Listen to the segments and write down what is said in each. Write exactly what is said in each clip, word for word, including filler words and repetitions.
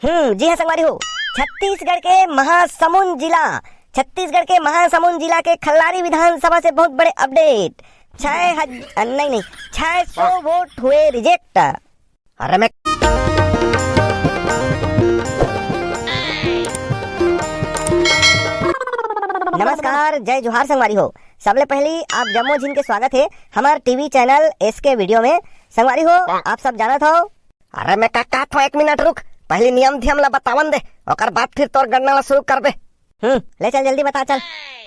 हम्म, जी हाँ संगवारी हो, छत्तीसगढ़ के महासमुंद जिला, छत्तीसगढ़ के महासमुंद जिला के खल्लारी विधानसभा से बहुत बड़े अपडेट। छह हज-, अ, नहीं, नहीं, छह सौ वोट हुए रिजेक्ट। अरे मैं नमस्कार, जय जोहार संगवारी हो। सबले पहली आप जम्मो झिन के स्वागत है हमार टीवी चैनल एसके वीडियो में। संगवारी हो, आप सब जानत हो। अरे मैं का कहत हूँ, एक मिनट रुक, पहली नियम धियम ला बतावन दे, ओकर बाद फिर तोर गणना ला शुरू करबे। हम्म, ले चल जल्दी बता चल।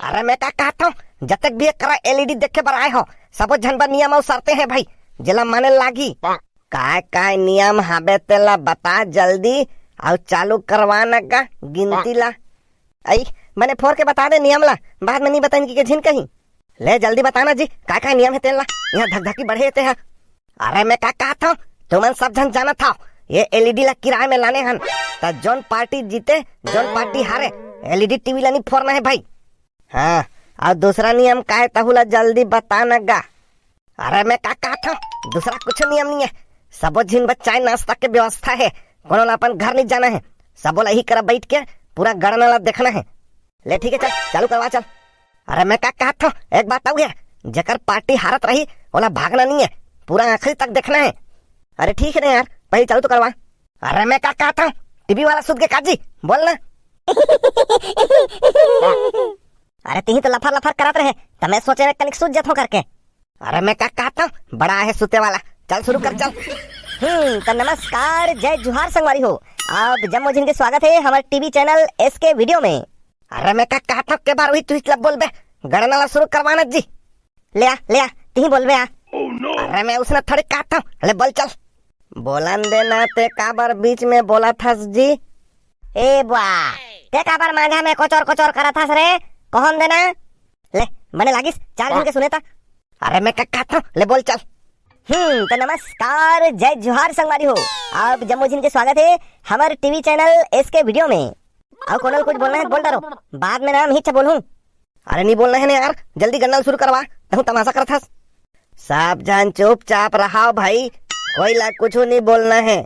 अरे मैं का कहत हूँ, जतेक भी एकरा एलईडी देखे बर आए हो, सबो झन बर नियम अउ शर्ते हैं भाई, जेला माने लागी। काय काय नियम हाबे तेला बता जल्दी, अउ चालू करवा न गा गिनती ला। अई, मने फोर के बता दे नियम ला, बाद में नहीं बताइन कि के झिन कहीं। ले जल्दी बता ना जी, काय काय नियम है तेन ला, यहाँ धकधकी बढ़े ते हा। अरे मैं का कहत हूँ, तुमन सब झन जानत हव, ये एलईडी ला किराए में लाने हन, त जोन पार्टी जीते, जोन पार्टी हारे, एलईडी टीवी ला नहीं फोड़ना है भाई। हाँ, अउ दूसरा नियम का है, तहू ला जल्दी बता न गा। अरे मैं का कहत हूँ, दूसरा कुछ नियम नहीं है, सबो झिन बर चाय नाश्ता के व्यवस्था है, कोनो ला अपन घर नहीं जाना है, सबो ला इही करा बैठ के पूरा गणना ला देखना है। ले ठीक है, चल चालू करवा चल। अरे मैं का कहत हूँ, एक बात अउ है, जेकर पार्टी हारत रही, ओला भागना नहीं है, पूरा आखिरी तक देखना है। अरे ठीक है ना यार, पहले चालू तो करवा। अरे मैं का कहत हूँ, टीवी वाला सुत के काजी, बोल ना। अरे तिही तो लफर लफर करत रहे, त मैं सोचे मैं कनिक सुत जथों करके। अरे मैं का कहत हूँ, बड़ा है सुते वाला, चल शुरू कर चल। हम्म, तो नमस्कार, जय जुहार संगवारी हो, आप जम्मो झिन के स्वागत है हमारे टीवी चैनल एसके वीडियो में। अरे मैं का कहत हूँ, के बार वही चुहिच ला बोलबे, गणना ला शुरू करवाना जी। ले आ, ले आ, तिही बोलबे आ। अरे मैं उसने थोड़ी कहत हूँ, ले बोल चल। बोलन देना ते काबर बीच में बोलत हस जी? ए बुआ, ते काबर माझा में कोचोर कोचोर करत हस रे? कहन देना। ले, मने लागिस, चार झिन के सुने त। अरे मैं का कहत हूँ, ले बोल चल। हम्म, तो नमस्कार, जय जुहार संगवारी हो। आप जम्मो झिन के स्वागत है हमारे टीवी चैनल एसके वीडियो में। अउ कोनो ल कुछ बोलना है, बोल डरो, बाद में ना हम हिच बोलूँ। अरे नहीं बोलना है ना यार, जल्दी गणना ल शुरू करवा, तहूँ तमाशा करत हस। सब झन चुपचाप रहाव भाई, कोई ला कुछ नहीं बोलना है।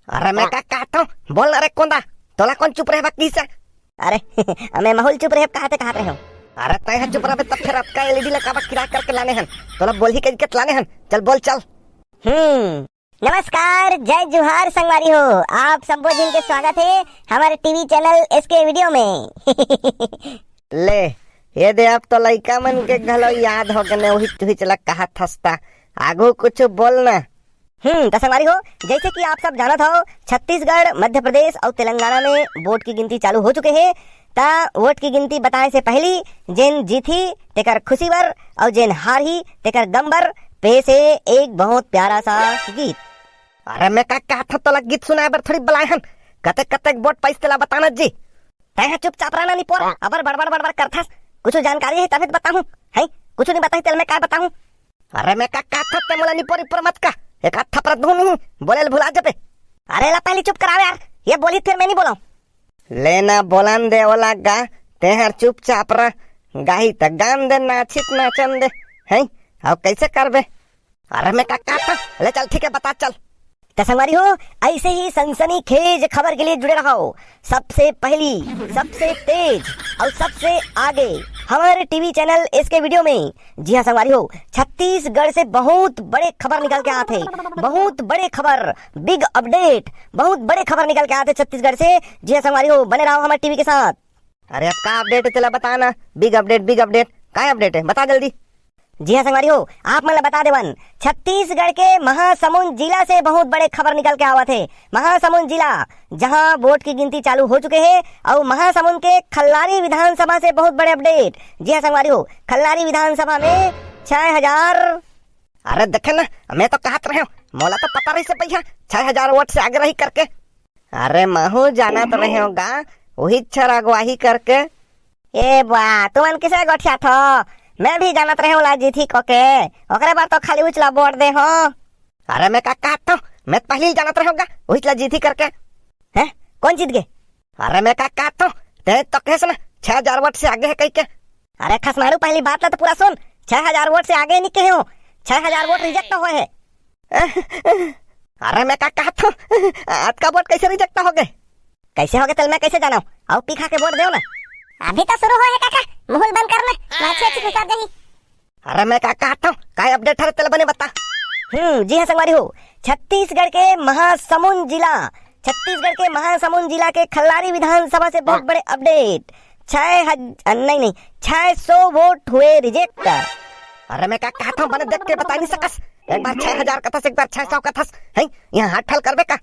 अरे मैं का कहत हूँ, बोल ना रे कोंदा, तोला कौन चुप रहे बा किसे? अरे, मैं महूल चुप रहे, कहाते कहत रहे हूँ। अरे तय ह चुप रहे, तब फिर आपका एलईडी ला काबर किराया करके लाने हन, तोला बोल ही कह के लाने हन, चल बोल चल। हम्म, नमस्कार, जय जुहार संगवारी हो, आप सब्बो झिन के स्वागत है हमारे टीवी चैनल एसके वीडियो में। ले, ये दे, अब तो लइका मन के घलो याद हो गने, उहिच उहिच ला कहत हस त। आगू कुछ बोल ना। हम्म, त संगवारी हो, जैसे कि आप सब जानत हो, छत्तीसगढ़, मध्य प्रदेश अउ तेलंगाना में वोट की गिनती चालू हो चुके हे। त वोट की गिनती बताए से पहली जेन जीतही तेकर खुशी बर अउ जेन हारही तेकर गम बर पेश हे एक बहुत प्यारा सा गीत। अरे मैं का कहत हूँ, तोला गीत सुनाए बर थोड़ी बलाए हन। कतेक कतेक वोट पाइस तेला बताना जी। तैं ह चुपचाप रहना निपोर, अबर बड़बड़ बड़बड़ करथस। कुछ जानकारी है तभी तो बताहूँ, है? कुछ नहीं बताही तेला मैं का बताहूँ? अरे मैं का कहत हूँ, ते मोला निपोर इपोर मत का, एक हाथ थपरा दूँ नहीं, बोले ल भुला जबे। अरे ला पहले चुप करावे यार, ये बोली फिर मैं नहीं बोला। लेना बोलन दे ओला गा, तेहर चुपचाप रह, गाही त गान दे, नाचित नाचन दे, हैं? अउ कैसे करबे? अरे मैं का कहत हूँ, ले चल ठीक है, बता चल। त संगवारी हो, ऐसे ही सनसनीखेज खबर के लिए जुड़े रहो सबसे पहली, सबसे तेज और सबसे आगे हमारे टीवी चैनल एसके वीडियो में। जी हाँ संगवारी हो, छत्तीसगढ़ से बहुत बड़े खबर निकल के आते, बहुत बड़े खबर, बिग अपडेट, बहुत बड़े खबर निकल के आते छत्तीसगढ़ से। जी हाँ संगवारी हो, बने रहो हमारे टीवी के साथ। अरे अब का अपडेट है, चला बता ना, बिग अपडेट, बिग अपडेट, काय अपडेट है, बता जल्दी। जी हाँ संगवारी हो, आप मन ला बता देवन, छत्तीसगढ़ के महासमुंद जिला से बहुत बड़े खबर निकल के आवत हे। महासमुंद जिला, जहाँ वोट की गिनती चालू हो चुके हे, अउ महासमुंद के खल्लारी विधानसभा से बहुत बड़े अपडेट। जी हाँ संगवारी हो, खल्लारी विधानसभा में छह हजार। अरे देखे ना, मैं तो कहत रहे हूँ, मोला तो पता रही से भैया, छह हजार वोट से आगे रही करके। अरे महू जानत रहे हूँ गा, वही छर अगुवाही करके। ए बा, तुमन किसे गोठियात हो? मैं भी जानत रहे हूँ ला जीती को के, ओकरे बर तो खाली उचला वोट दे हो। अरे मैं का कहत हूँ, मैं तो पहले ही जानत रहे हूँ गा, उचला जीती करके। हैं? कौन जीत गए? अरे मैं का कहत हूँ, ते तो कहेस ना, छह हजार वोट से आगे है कही के। अरे खसमारू, पहली बात ला तो पूरा सुन, छह हजार वोट से आगे नहीं कहे हो, छह हजार वोट रिजेक्ट हुए है। अरे मैं का कहत हूँ, अतका वोट कैसे रिजेक्ट हो गए? कैसे हो गए तेला मैं कैसे जानव? अउ पी खा के वोट देव ना। अभी तो शुरू होए हे काका, मुहुल बंद करना, माछी अच्छी घुसा जाही। अरे मैं का कहत हूँ, काय अपडेट हरे तेला बने बता। हम्म, जी हाँ संगवारी हो, छत्तीसगढ़ के महासमुंद जिला, छत्तीसगढ़ के महासमुंद जिला के खल्लारी विधानसभा से बहुत बड़े अपडेट। छह हज-, अ, नहीं, नहीं, छह सौ वोट हुए रिजेक्ट। अरे मैं का कहत हूँ, बने देख के बता नहीं सकस। एक बार छह हजार कथस, एक बार छह सौ कथस, हैं? यहाँ हाथ ठल करबे का?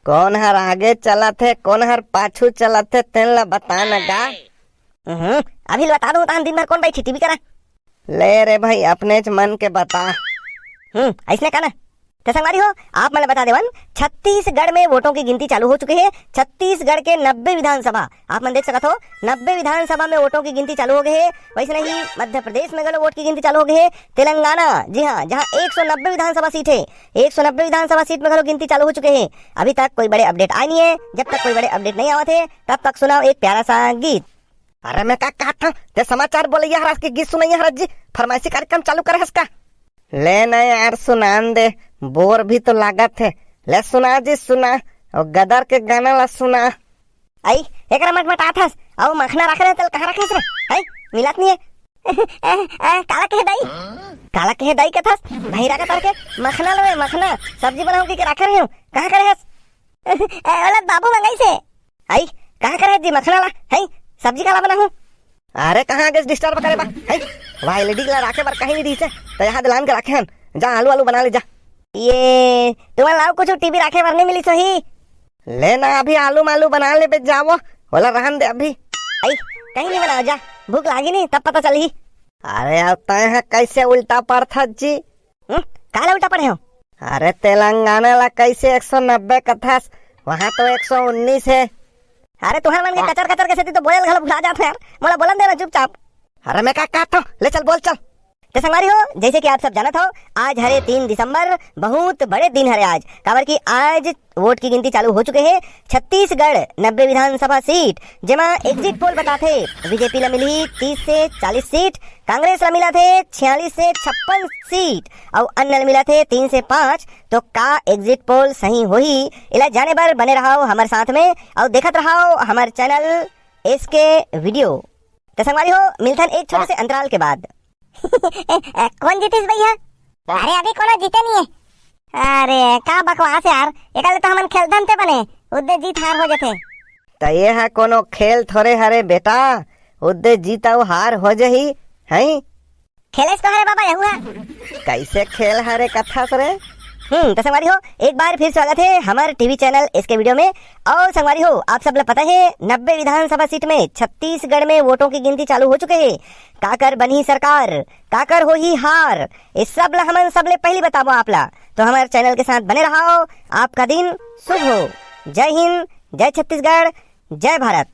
कोन हर आगे चलत हे, कोन हर पाछू चलत हे, तेन ला बता न गा। हम्म, अभी बता दूं, तहन दिन भर कोन बैठी टीवी करा? ले रे भाई, अपनेच मन के बता। हम्म, अइसने का ना? त संगवारी हो, आप मन ल बता देवन, छत्तीसगढ़ में वोटों की गिनती चालू हो चुके हे। छत्तीसगढ़ के नब्बे विधानसभा, आप मन देख सकत हो, नब्बे विधानसभा में वोटों की गिनती चालू हो गए हे। वैसे नहीं, मध्य प्रदेश में घलो वोट की गिनती चालू हो गए हे। तेलंगाना, जी हाँ, जहाँ एक सौ नब्बे विधानसभा सीट हे, एक सौ नब्बे विधानसभा सीट में घलो गिनती चालू हो चुके हे। अभी तक कोई बड़े अपडेट आए नहीं है। जब तक कोई बड़े अपडेट नहीं आवत हे, तब तक सुनाओ एक प्यारा सा गीत। अरे मैं का कहत हूँ, ते समाचार बोलैया हरस के गीत सुनैया हरस जी, फरमाइशी कार्यक्रम चालू करे हस का? ले ना यार, सुनान दे, बोर भी तो लागत हे। ले सुना जी, सुना, अउ गदर के गाना ला सुना। आई, एकरा मटमटात हस, अउ मखना राखे रहे, तेल कहाँ राखे हस रे? आई, मिलत नहीं है। ए, ए, काला कहे दाई? काला कहे दाई कथस? भाई राखा तार के मखना लो, मखना, सब्जी बनाऊं के राखे रहे हूँ, कहाँ करे हस? ए, ओला बाबू मंगाई से। आई, कहाँ करे जी मखना ला? हैं? सब्जी काला बनाहूँ? अरे, कहाँ आगे डिस्टर्ब करे बा? हैं? वहाँ एलईडी ला राखे बर कहीं नहीं दिसे, तो यहाँ दिलान के राखे हन। जा, आलू, आलू बना ले, जा। ये, तुम्हारा लाओ कुछ टीवी राखे बर नहीं मिली सही? ले ना, अभी आलू मालू बना ले बे, जावो, ओला रहन दे अभी। आई, कहीं नहीं बनाओ, जा, भूख लागी नहीं, तब पता चलही। अरे, अब तय है कैसे उल्टा पड़था जी? हम्म, काला उल्टा पड़े हो? अरे, तेलंगाना ला कैसे एक सौ नब्बे कथस, वहाँ तो एक सौ उन्नीस है। अरे, तुहर मन के हाँ। कचर कचर के सेती तो बोले घलो भुला जात है यार, मोला बोलन देना चुपचाप। अरे, मैं का कहत हूँ, ले चल, बोल चल। तो संगवारी हो, जैसे कि आप सब जानत हो, आज हरे तीन दिसंबर, बहुत बड़े दिन हरे आज, काबर कि आज वोट की गिनती चालू हो चुके हे। छत्तीसगढ़ नब्बे विधानसभा सीट, जेमा एग्जिट पोल बताथे, बीजेपी ला मिलही तीस से चालीस सीट, कांग्रेस ला मिलत हे छियालीस से छप्पन सीट, अउ अन्य ला मिलत हे तीन से पाँच। तो का एग्जिट पोल सही होही? एला जाने बर बने रहो हमर साथ में, अउ देखत रहो हमर चैनल एसके वीडियो। तो संगवारी हो, मिलथन एक छोटे से अंतराल के बाद। ए, ए, कोन जीतिस भैया? अरे, अभी कोनो जीते नहीं है। अरे, का बकवास यार, एकले तो हमन खेलथन ते बने, उद्दे जीत हार हो जथे। त ये हा कोनो खेल थोरे हरे बेटा, उद्दे जीत अउ हार हो जही, हैं? खेलेस तो हरे बाबा, यहू हा। कैसे खेल हरे कथस रे? हम्म, तो संगवारी हो, एक बार फिर स्वागत है हमारे टीवी चैनल एसके वीडियो में। और संगवारी हो, आप सब ला पता है, नब्बे विधानसभा सीट में छत्तीसगढ़ में वोटों की गिनती चालू हो चुके हैं। काकर बनही सरकार, काकर होही हार, ये सब ला हमन सबले पहली बताबो आप ला। तो हमारे चैनल के साथ बने रहो, आपका दिन शुभ हो। जय हिंद, जय छत्तीसगढ़, जय भारत।